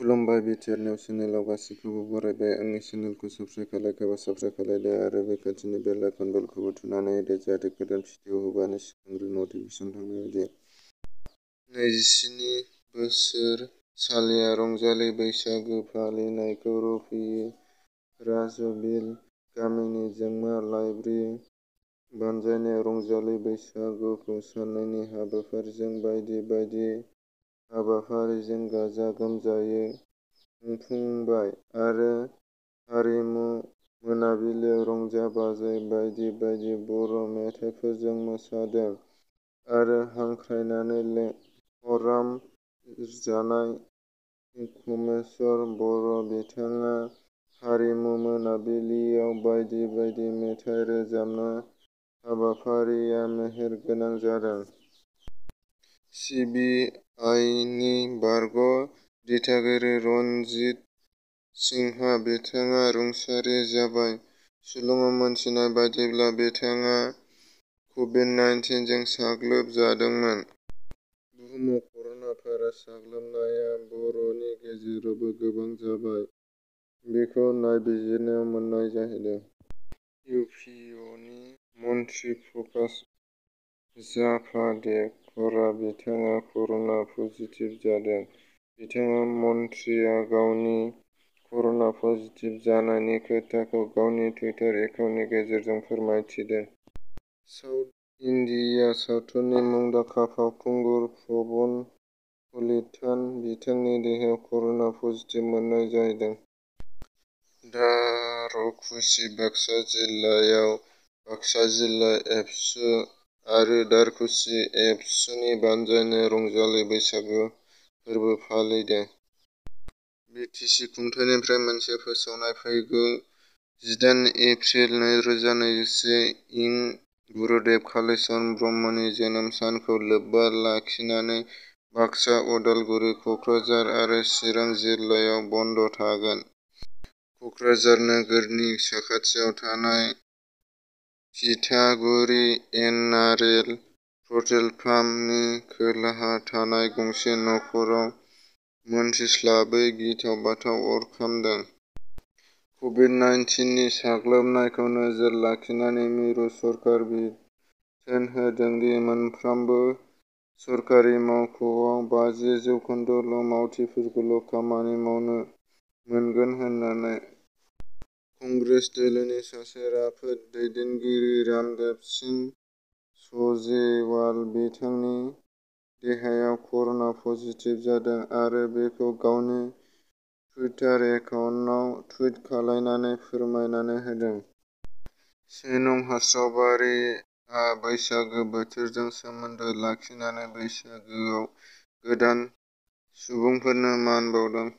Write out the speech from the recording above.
खुलुमबाय बिटिआर चेनेलाव गासिखौबो बरायबाय। आंनि चेनेलखौ साबस्क्राइब खालामाखैबा साबस्क्राइब खालामदो आरो बे खाथिनि बेल आइकन बेलखौबो थुनानै होदो जाहाथे गोदान भिडिअ होबानो सिगांग्रो नटिफिकेसन थांनाय बायदि। 27 बोसोरसालिया रंजालि बैसागो फालिनायखौ रफिय राजौबिल गामिनि जोंमा लाइब्रेरि बानजायनायाव रंजालि बैसागुखौ साननैनि हाबाफारिजों बायदि हाबाफारिजों गाजा गोमजायै खुंफुंबाय आरो हारिमु मोनाबिलियाव रंजा बाजायै बायदि बर' मेथाइफोरजों मोसादों आरो हांख्रायनानै खराम जानाय कमेश्वर बर' बिथाङा हारिमु मोनाबिलियाव बायदि मेथाइ रोजाबना हाबाफारिया मेहेरगोनां जादों। सिबिआइनि बारग' दिथागिरि रनजित सिंहआ बिथाङा रुंसारि जाबाय। सुलुङाव मोनथिनाय बादिब्ला बिथाङा कभिड-19 जों साग्लोबजादोंमोन। बुहुमाव कर'ना भाइरास साग्लोबनाया बर'नि गेजेरावबो गोबां जाबाय। बेखौ नायबिजिरनायाव मोननाय जाहैदों। इउपिअनि मन्थ्रि प्रकाश जाभादेकरआ बिथाङा कर'ना पजिटिभ जादों। बिथाङा मन्थ्रिया गावनि कर'ना पजिटिभ जानायनि खोथाखौ गावनि टुइटार एकाउन्टनि गेजेरजों फोरमायथिदों। साउथ इन्डिया सावथुननि मुंदांखा फावखुंगुर पवन कलितान बिथांनि देहायाव कर'ना पजिटिभ मोननाय जाहैदों। दारकुसि बाक्सा जिल्लायाव बाक्सा जिल्ला एबसु आरो दारकुसि एबसुनि बानजायनायाव रंजालि बैसागु फोरबो फालिदों। बिटिसि खुंथायनिफ्राय मोनसे फोसावनाय फैगौ 18 एप्रिल 2021 इं गुरुदेव कालिचरण ब्रह्मनि जोनोम सानखौ लोब्बा लाखिनानै बाक्सा, उदालगुरि, कक्राझार आरो चिरां जिल्लायाव बन्द थागोन। कक्राझार नोगोरनि साखाथियाव थानाय थिथागुरि एनआरएल पेट्रल पाम्पनि खोलाहा थानाय गंसे नख'राव मोनथिस्लाबै गिथाव बाथाव अर खामदों। कभिड-19 नि साग्लोबनायखौ नोजोर लाखिनानै मिरु सरकारा बिथोन होदों दि मोनफ्रोमबो सरकारि मावख'आव 50% मावथिफोरखौल' खामानि मावनो मोनगोन होननानै। कंग्रेस दोलोनि सासे राफोद दैदेनगिरि रामदेब सिंह सुरजेवाला बिथांनि देहायाव कर'ना पजिटिभ जादों आरो बेखौ गावनि टुइटार एकाउन्टआव टुइट खालामनानै फोरमायनानै होदों। 1 नं हास्रावबारिआ बैसागो बोथोरजों सोमोन्दो लाखिनानै बैसागोआव गोदान सुबुंफोरनो मान बावदों।